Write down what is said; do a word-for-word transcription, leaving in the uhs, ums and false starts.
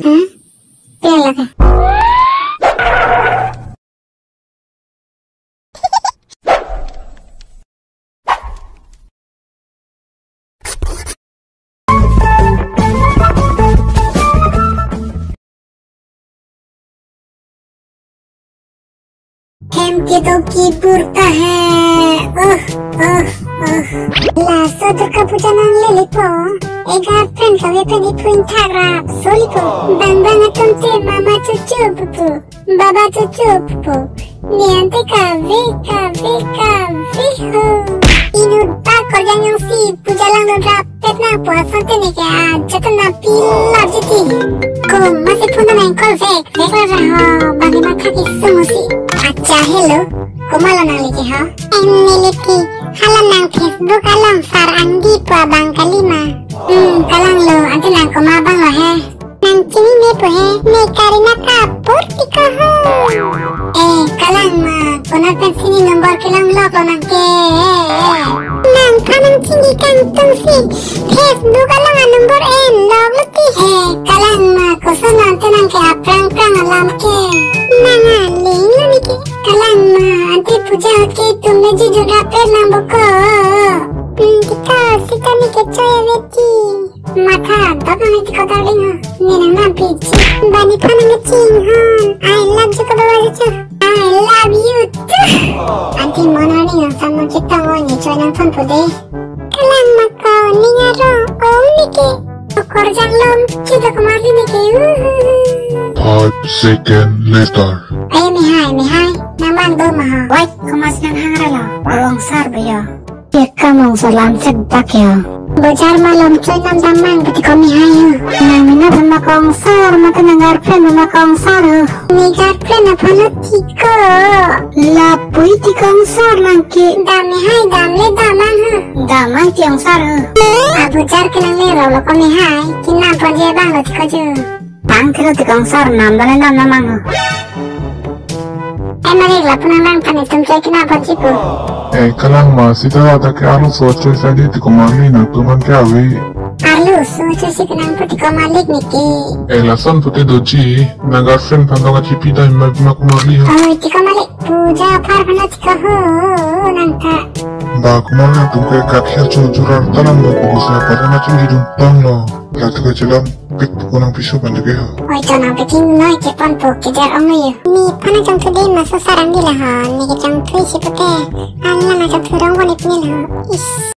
Hmm? Pila ke? Hem kedo kibur ta hai. Uh, uh, uh. Laso Durga Puja nanglelepo. E girlfriend kave pen iphu ingthak rapso lepo. Bang bang atum te mama chuchu pupu, baba chuchu pupu. Ne ante kave, kave, kave ho. Inut ta korjang jongsi puja langdun rapet nangpo asonte neke ajat nangpi lap jiti. Komatsi phone nang call vek vek ra ho, bang ne matha kesung si. Acha hello, komatlo nangli ke ho? Em neli ke, hala nang Facebook along Sar Angdi pu abang kali ma? Hmm, kalang lo, ante nang komat abang lo he? Nang chininepo he, ne Kareena Kapoor ti ko ho. Eh, kalang ma, konat pensi ne number kelong lok lo nang ke? Nangphan nang chingki kangtung si, Facebook along a number en lok lo ti he. Kalang ma, koson ante nang ke aphrang phrang alam ke? Nang aling lo ne ke. Kalang ma, ante puja ke tum ne jujun rapet nang boko. Hmm, ti ko sita ne ke choi ave ti. Matha dot nang ti ko darling ha. Ne nang nang pi chi. Bani phan nang ching hon. I love you ko bawa chu. I love you too. Ante mo nang ning samon chitang o ne choi nang phone pu de. Kalang ma ko ning arong ong ne ke. Korjang lom chita komatli ne ke. Five second later. Ayo mehai, mehai. Nang bang do ma ha? Wait, komatsi nang hang ra lo? Kongsar ba yo. Ye kam kongsar lam chet dak yo. Bojar malom choi nam dam mang pati ko mehai yo. Nang mena phan ma kongsar, mate nang girlfriend phan ma kongsar ho? Ne girlfriend aphan lo ti ko. Lapu-i ti kongsar nang ke. Dam mehai, dam le dam mang ha. Dam mang ti kongsar ho. Abojar ke nang le ro lo ko mehai. Kinam ponji abang lo ti ko ju. Tang thilo ti kongsar, nam dam le dam nang mang ho. Ai mari lapu nang nang phan itum choi kinam ponji pu. Eh, kalang ma, sita dak ke arloso choi sa di ti komatli nangtum an ke ave. Arloso choi si kinam pu ti komatli ne ke. Eh, lason pute doji, nang girlfriend phan dong achipi dai ma ma komatli ho. Oi, ti komatli, puja aphar phan ti ko ho, nang ta. Ba komatli nangtum ke kat khel chu jurar talang ba ko sa pa na chingki dun tang lo. La tu ko chelam. Pik ko nang piso pan ke ho. Oi, to nang packing noi ke pon po ke jar ong noi. Ne phan nang chongthu de ma so Sar Angdi la ha, ne ke chongthu si pute. An la nang chongthu rong ko ne pini la ha. Is.